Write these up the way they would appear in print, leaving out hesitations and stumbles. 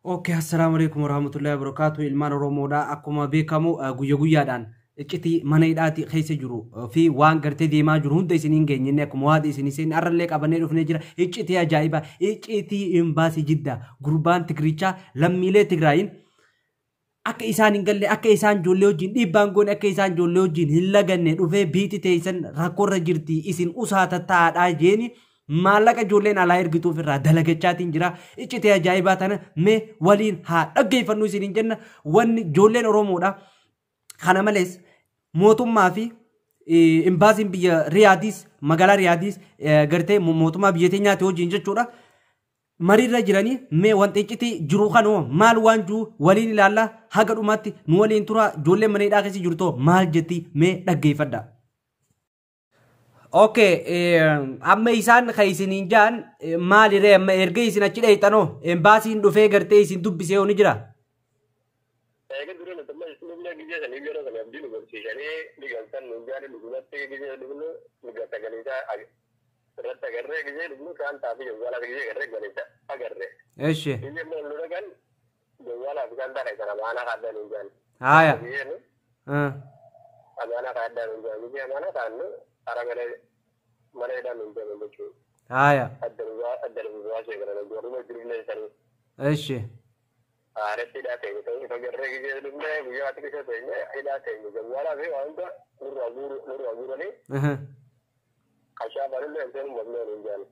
Okay, assalaamu alaikum warahmatullahi wabarakatuh. Ilmaan Oromoodha. Akkuma beekamu guyya guyyaadhaan iccitii mana hidhaati keessa jiru fi waan gartee deemaa jiru hunda isiniin geenyenne akkuma waada isinii seenne arrallee qabannee dhufnee jira. Iccitii ajaa'ibaa, iccitii imbaasii Jiddaa gurbaan Tigrichaa lammiilee Tigraayin akka isaan hin galle, akka isaan ijoollee wajjin dhiibbaan goone, akka isaan ijoollee wajjin hin laganne dhufee biiti teessan rakkoorra jirti isin usaa tattaa'aadhaa jeeni maallaqa ijoolleen alaa ergituuf irraa dalagachaatiin jira. Iccitii ajaa'ibaa tana mee waliin haa dhaggeeffannu isiniin jenna. Wanni ijoolleen Oromoodha. Kana malees mootummaa fi imbaasiin biyya Riyaadis, magaalaa Riyaadis gartee mootummaa biyya teenyaati wajjin jechuudha. Mariirra jiranii mee wanta iccitii jiru kanoo maal waan jiru waliin ilaalla, haga dhumaatti nu waliin tura. Ijoolleen mana hidhaa keessa jirtu maal jetti mee dhaggeeffadha. Okay, amma isaan kan isiniin jaan maaliree amma erga isin achi dheeyxanoo embaasiin dhufee gartee isin dubbisee ni jira? Eega dura nuti amma isin gizee sanii yeroo sana abdii nu barsiisanii ni galtan nu jaani dhugumatti gizee dhugnu nu sagaleessa irratti agarree gizee dhugnu kaan taafii jawwaalaa gizee agarree galeessa agarree. Eshi. Gizee immoo nu dhaqan jawwaalaa fi kaan taa'e sana amaanaa kaaddaa nu jaani. Haaya. Gizee nu amaanaa kaaddaa nu jaani, gizee amaanaa kaannu hara galee mana hidhaa nu jaani jechuudha. Haaya. Adda adda nu baasee gara nu jirullee sanii. Eshi. Haaratti hidhaa ta'e ta'uu isa garree gizee dhufnee guyyaa ati keessa teenye hidhaa ta'e jawwaalaa fi waan hunda nurraa guuranii kashaafaan illee hin mamnee nuun jaani.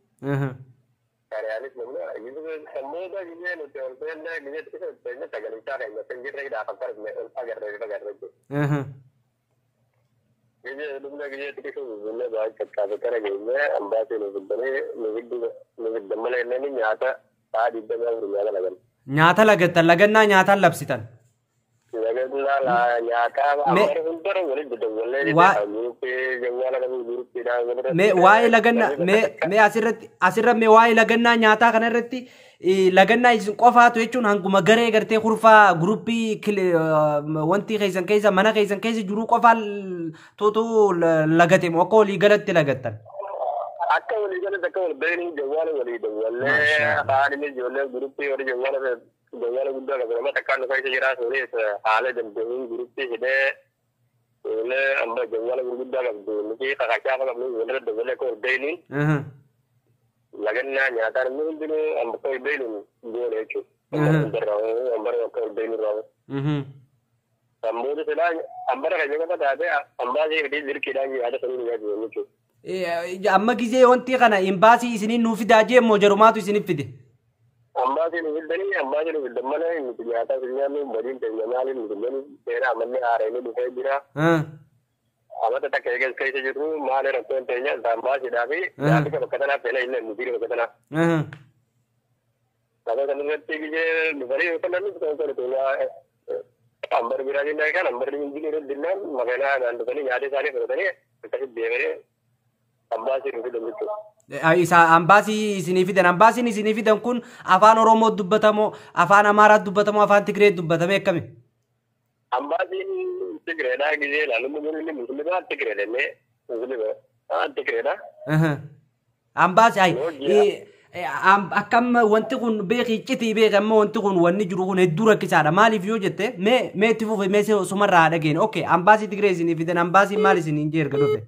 Kariyaanis mamnee sammuuta gizee nuti ol seenne gizee keessa teenye sagalichaa keenya kan jirre hidhaaf akka dhufne ol agarree bifa agarree jechuudha. Gizee dhufnee gizee keessa bubbullee baay'ee caccaafe kana geenye ambaasii nu fiddanii nu fiddan malee inni nyaata sa'a 24 nyaata lagan. Nyaata lagattan, lagannaa nyaataan labsitan. Mee waa'ee lagannaa mee asirratti asirra mee waa'ee lagannaa nyaataa kana irratti lagannaa isin qofaatu jechuun hanguma garee gartee kurfaa guruppii wanti keessan keessa mana keessan keessa jiru qofaan tuutu lagate moo akka walii galatti lagattan? Akka walii galatti akka wal beekni jawwaala walii dawwallee afaan inni ijoollee guruppii warri jawwaala jawwaala guddaa qabu nama takkaan nu keessa jira sunis haala danda'uun guruppii hidhee ijoollee amma jawwaala gurguddaa qabdu nuti kakachaafa qabnu walirra dawwalee akka wal beekniin lagannaa nyaataa namni hundinuu amma akka wal beeknuun goone jechuudha. Ambara akka wal beeknu irraa. Sammuutu silaa ambara kan qofa taate ambaasii fidii dirqiidhaan nyaata sanii nyaatu jechuudha. Amma gizee wanti kana imbaasii isiniin nuu fidaa jee moo jarumaatu isiniif fide? Ambaasii nu fidanii ambaasii nu fidan malee nuti nyaataa fi nyaannu badiin teenya maaliin nuti gani seera amanni haareen dhufee jira. Amata takka eegas keessa jirru maali rakkoon teenya ambaasiidhaa fi nyaata bakka tanaaf fedha illee nuti bakka tanaaf. Saba kana irratti gizee dhufanii yookaan namni tokko tokko ambar biraatiin kan ambar injiniiru dinnaan magaalaa dhufanii nyaata isaanii fudhatanii akkasitti deemanii ambaasii nu fidan jechuudha. Isa ambaasii isinii fidan, ambaasiin isinii fidan kun afaan Oromoo dubbatamoo afaan Amaaraa dubbatamoo afaan Tigree dubbatamee akkami? Ambaasiin Tigreedhaa gizee ilaalu inni Musliimaa Tigree jennee Musliima Tigreedha. Ambaasii ay akkam wanti kun beeki iccitii beeki amma wanti kun wanni jiru kun hedduu rakkisaadha. Maaliif yoo jette mee mee itti fufe mee sumarraa haa dhageene. Okay, ambaasii Tigree isinii fidan ambaasiin maal isiniin jee erga dhufe?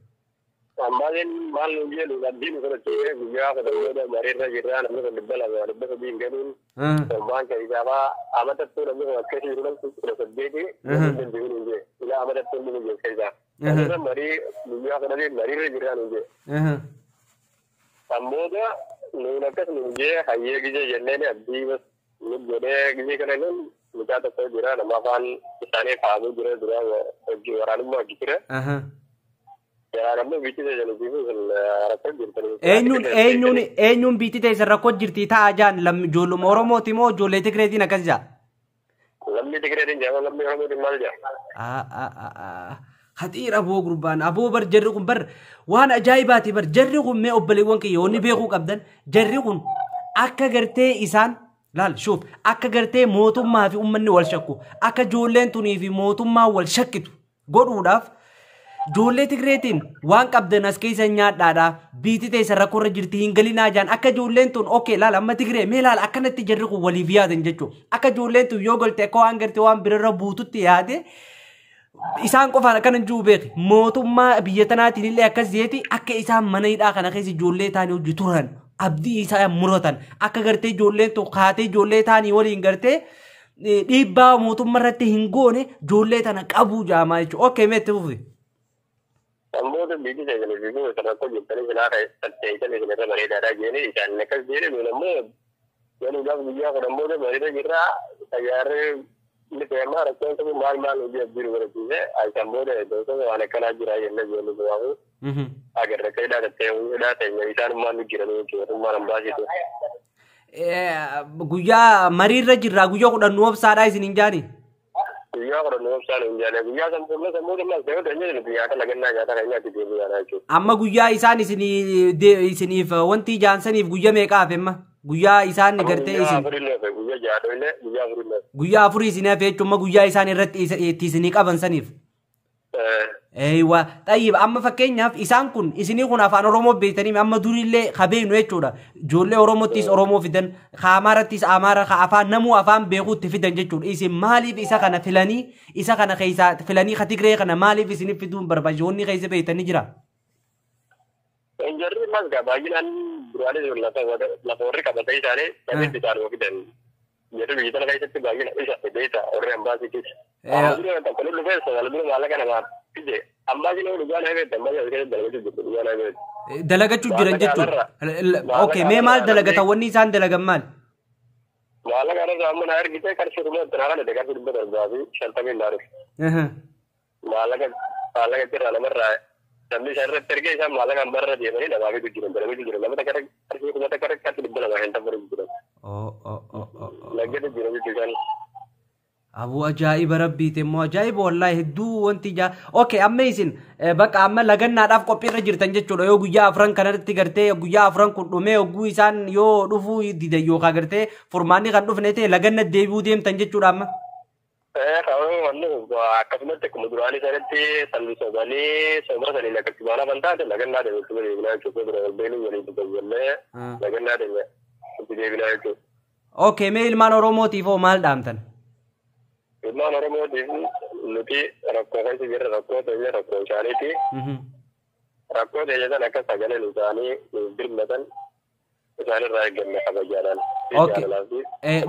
Ambaasiin maal nu jedhu abdii nu fudhachiisee guyyaa kudha mariirra jirra namni kun 200 300 hin galuun torbaan keessaa amatattuu namni kun akkasii jiru namni 18 hin jiru jee ilaa amatattuu nu jee keessaa. Kanarra marii guyyaa kudhanii mariirra jirra nu jee. Ammoota nuun akkas nu jee hayyee gizee jenneen abdii nu godhee gizee kana nuun mucaa tokko jira nama afaan isaanii kaa'amuu jira dura hojii waraanummaa hojii jira. Eenyuun eenyuun eenyuun biitti teessan rakkoo jirti ta'a jaan ijoolluma Oromooti moo ijoollee Tigreetiin akkas jaa? Lammii Tigreetiin jaa, lammii Oromootiin maal jaa? Haxiir aboo gurbaan aboo bar jarri kun bar waan ajaa'ibaati bar jarri kun mee obboleewwan kiyya wanni beekuu qabdan jarri kun akka gartee isaan laal shuuf akka gartee mootummaa fi uummanni wal shakku akka ijoolleen tunii fi mootummaa wal shakkitu godhuudhaaf Ijoollee Tigreetiin waan qabdan as keessa nyaadhaadha. Biitti teessa rakkoorra jirti hin galinaa jaan akka ijoolleen tun okay laala amma Tigree mee laala akkanatti jarri kun waliif yaadan jechuudha. Akka ijoolleen tun yoo galte akka waan garte waan birarra buututti yaade isaan qofaan akkana hin jiru beeki. Mootummaa biyya tanaatiin illee akkas jeeti akka isaan mana hidhaa kana keessa ijoollee taanii hojii turan abdii isaa muratan akka gartee ijoolleen tun kaatee ijoollee taanii waliin gartee dhiibbaa mootummaa irratti hin goone ijoollee tana qabuu jaamaa jechuudha. Okay mee itti fufi. Ammoota biyyi teessanii fi biyyi rakkoo jirtanii silaa teessanii isin irra bareedaadha jeeni isaan akkas jeeni nuun ammoo galuudhaaf guyyaa 10 booda bareeda jirraa xayyaarri inni fe'amaa rakkoon qabu maal maal hojii abdiin godhachiise isaan booda iddoo waan akkanaa jira jennee ijoollee biraaf agarra akka hidhaa ta'e hidhaa ta'e isaan maal nu jiran jechuudha maal ambaasiitu. Guyyaa mariirra jirraa guyyaa 10 nu obsaadhaa isin hin jaani. Guyyaa 10 nu obsaan hin jaane guyyaa sammuu sammuu kennaa ta'e ta'e guyyaa kana gannaa nyaata kan nyaatti deebi'aa jechuudha. Amma guyyaa isaan isiniif wanti jaansaniif guyyaa meeqa hafe amma? Guyyaa isaan gartee isin guyyaa 4 isin hafe jechuun amma guyyaa isaan irratti itti isinii qaban saniif. Eeywa xayyib amma fakkeenyaaf isaan kun isinii kun afaan Oromoo beektanii amma durillee kabeenu jechuudha. Ijoollee Oromottis Oromoo fidan, ka Amaarattis Amaara, ka afaan namuu afaan beekuutti fidan jechuudha. Isin maaliif isa kana filanii isa kana keessaa filanii ka Tigree kana maaliif isiniif fiduun barbaachisu keessa beektanii jira? Jarri mas gaa baay'inaan duraanis lafa warri qabatee isaanii sabitti isaan fidan. Jarri biyya tana keessatti baay'ina isa fidee isa warri ambaasii keessa. Amma dura tokko nu dhufee sagal dura maallaqa namaa fide ambaasii nama dhugaa naa beekte ambaasii as keessatti dalagachuu jirtu dhugaa naa beekte. Dalagachuu jiran jechuudha. Okay mee maal dalagatan wanni isaan dalagan maal? Maallaqa irraa amma na argite qarshii dhuma naa kana qarshii 750 naa dhufe. Maallaqa maallaqa irraa namarraa namni isaan irratti ergee isaan maallaqa barra deemanii namaa fidu jiran dalagachuu jiran nama takka qarshii kuma takka qarshii 250 jiran. Laggatu jiran jechuudha. Abuu ajaa'iba rabbiiti immoo ajaa'iba wallaahi hedduu wanti jaa okay amma isin bakka amma lagannaadhaaf qophiirra jirtan jechuudha yoo guyyaa 4 kanarratti gartee guyyaa 4 kun dhumee hogguu isaan yoo dhufuu didan yookaan gartee furmaanni kan dhufne ta'e laganna deebi'uu deemtan jechuudha amma. Wanni akkasumatti akkuma duraanii sanatti sallisoomanii sooma saniin akkatti baala kan taate lagannaa deemee deebinaa jechuudha dura wal waliin dubbannee lagannaa deemee deebinaa jechuudha. Okay mee ilmaan Oromootiif hoo maal dhaamtan? Ilmaan Oromootiif nuti rakkoo keessa jirra rakkoo teenya rakkoo isaaniiti. Rakkoo teenya sana akka sagaleen isaanii nuuf birmatan isaanirraa eegganne kabajaadhaan.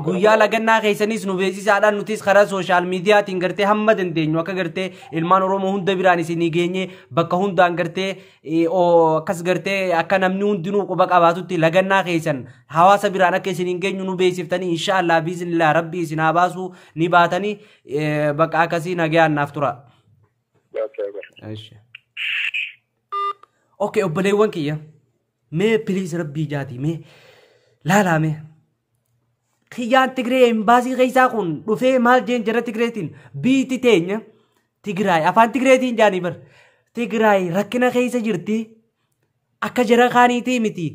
Guyyaa lagannaa keessanis nu beeksisaadhaan nutis karaa sooshaal miidiyaatiin gartee hamma dandeenyu akka gartee ilmaan Oromoo hunda biraan isinii geenye bakka hundaan gartee akkas gartee akka namni hundinuu quba qabaatutti lagannaa keessan hawaasa biraan akka isiniin geenyu nu beeksiftanii inshaallah biiznillah rabbi isin haa baasu ni baatanii bakka akkasii nagayaan naaf tura. Okay obboleewwan kiyya mee piliis rabbii jaatii mee laalaa mee. Kiyyaan Tigree embaasii keessaa kun dhufee maal jeen jara Tigreetiin biitti teenya Tigraay afaan Tigreetiin jaanii bar Tigraay rakkina keessa jirti akka jara kaaniitii miti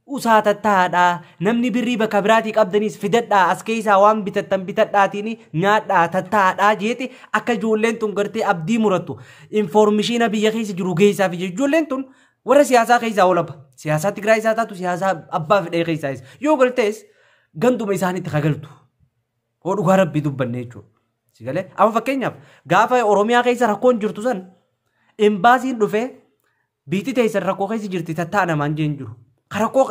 usaa tattaadhaa namni birrii bakka biraatii qabdanis fidadhaa as keessaa waan bitattan bitadhaatiin nyaadhaa tattaadhaa jeeti akka ijoolleen tun gartee abdii murattu infoormishiina biyya keessa jiru geessaaf ijoolleen tun warra siyaasaa keessaa olaba siyaasaa Tigraay isaa taatu siyaasaa abbaa fidhee keessaa yoo galtees ganduma isaanitti kagaltu hoo dhugaa rabbii dubbanne jechuudha. Si galee amma fakkeenyaaf gaafa Oromiyaa keessa rakkoon jirtu san embaasiin dhufee biitti teessan rakkoo keessa jirti tattaa namaan jeen jiru. Rakkoo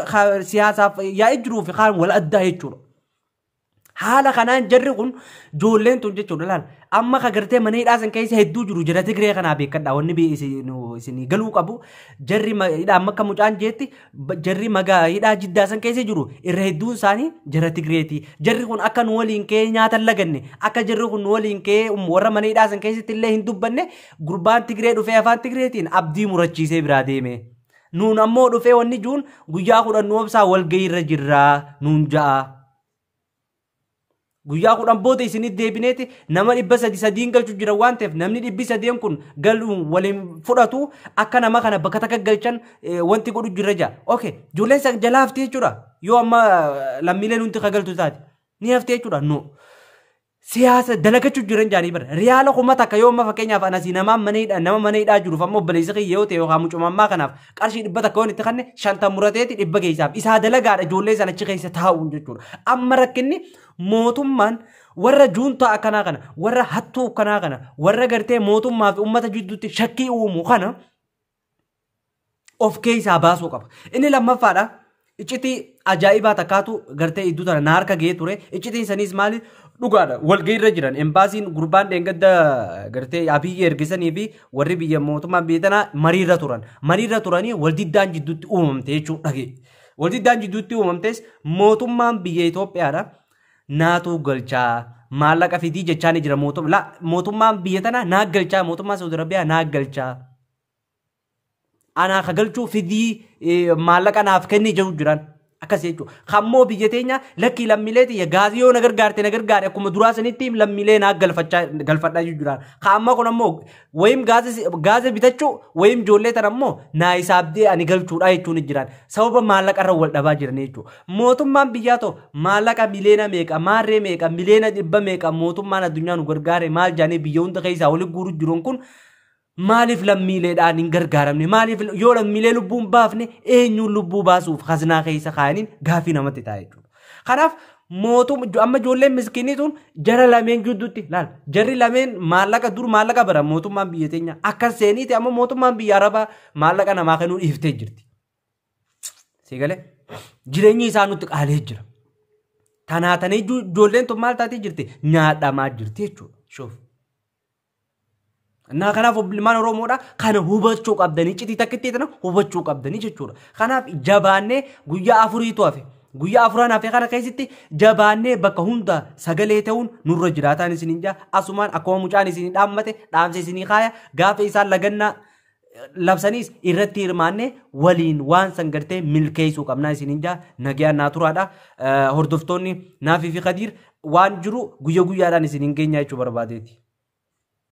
siyaasaaf yaa'ee jiruu fi kaan wal addaa jechuudha. Haala kanaan jarri kun ijoolleen tun jechuudha laal amma ka gartee mana hidhaa san keessa hedduu jiru jara Tigree kanaa beekadha wanni isin galuu qabu jarri hidhaa amma akka mucaan jeetti jarri magaa hidhaa jiddaa san keessa jiru irra hedduun isaanii jara Tigreeti jarri kun akka nu waliin kee nyaata laganne akka jarri kun nu waliin kee warra mana hidhaa san keessatti illee hin dubbanne gurbaan Tigree dhufee afaan Tigreetiin abdii murachiisee biraa deeme. Nuun ammoo dhufee wanni juun guyyaa 10 nu obsaa walgahiirra jirraa nuun ja'a. Guyyaa 10 booda isinit deebineeti nama 303 galchuu jira waan ta'eef namni 300 kun galuun waliin fudhatu akka nama kana bakka takka galchan wanti godhu jira jaa. Okay ijoolleen san jalaa haftee jechuudha yoo amma lammiileen hundi kagaltu taate ni haftee jechuudha no. Siyaasa dalagachuu jiran jaanii bara. Riyaala 1000 yoo amma fakkeenyaaf anasii namaa mana hidhaa nama mana hidhaa jiruuf amma obboleessa kiyya yoo ta'e yookaan mucumammaa kanaaf qarshii 100 yoon itti kanne 50 murateeti 100 keessaaf isaa dalagaadha ijoollee sana achi keessa taa'uun jechuudha. Amma rakkinni mootummaan warra juuntaa akkanaa kana warra hattuu akkanaa kana warra gartee mootummaa fi uummata jidduutti shakkii uumu kana of keessaa baasuu qaba. Inni lammaffaadha. Iccitii ajaa'ibaa takkaatu gartee iddoo tana na harka ga'ee ture. Iccitiin saniis maali? Dhugaadha. Walga'ii irra jiran. Embaasiin gurbaan dheengadda gartee Abiyyi ergisanii fi warri biyya mootummaan biyya tanaa mariirra turan. Mariirra turanii waldiddaan jidduutti uumamte jechuudha dhagee. Waldiddaan jidduutti uumamtes mootummaan biyya Itoophiyaadha. Naatu galchaa maallaqa fidii jechaa ni jira mootummaan biyya tanaa naa galchaa mootummaan Saudi Arabiyaa naa galchaa. Anaa ka galchuu fidii maallaqa naaf kenni jedhu jiran akkas jechuudha. Kammoo biyya teenya lakkii lammiilee tiyya gaazii yoo na gargaarte na gargaare akkuma duraa sanitti lammiilee naa galfadhaa jiran. Kamma kun ammoo wayim gaaza bitachuu wayim ijoollee tan ammoo naa hisaabdee ani galchuudha jechuun jiran. Sababa maallaqa irra wal dhabaa jiran jechuudha. Mootummaan biyyaa ta'u maallaqa miliyoona meeqa maarree meeqa miliyoona 100 meeqa mootummaan addunyaa nu gargaare maal jaanii biyya hunda keessaa waliin guuruu jiruun kun maaliif lammiileedhaan hin gargaaramne maaliif yoo lammiilee lubbuun baafne eenyuun lubbuu baasuuf khasnaa keessa kaa'aniin gaafii namatti ta'a jechuudha. Kanaaf amma ijoolleen miskiinii tun jara lameen jidduutti laal jarri lameen maallaqa dur maallaqa bara mootummaan biyya teenya akkas seeniiti amma mootummaan biyya Arabaa maallaqa namaa kennuu dhiiftee jirti. Siigalee jireenyi isaa nutti qaalee jira. Tanaatanii ijoolleen tun maal taatee jirti nyaadhamaa jirti jechuudha. Shoof. Naa kanaaf ilmaan Oromoodha kana hubachuu qabdanii citii takkitti tana hubachuu qabdanii jechuudha. Kanaaf jabaannee guyyaa afuriitu hafe. Guyyaa afuran hafe kana keessatti jabaannee bakka hunda sagalee ta'uun nurra jiraataan isiniin jaa asumaan akkuma mucaan isinii dhaammate dhaamsa isinii kaaya gaafa isaan lagannaa labsaniis irratti hirmaannee waliin waan san gartee milkeessuu qabnaa isiniin jaa nagayaan naa turaadha. Hordoftoonni Naafii fi Kadiir waan jiru guyya guyyaadhaan isiniin geenyaa jechuu barbaadeeti.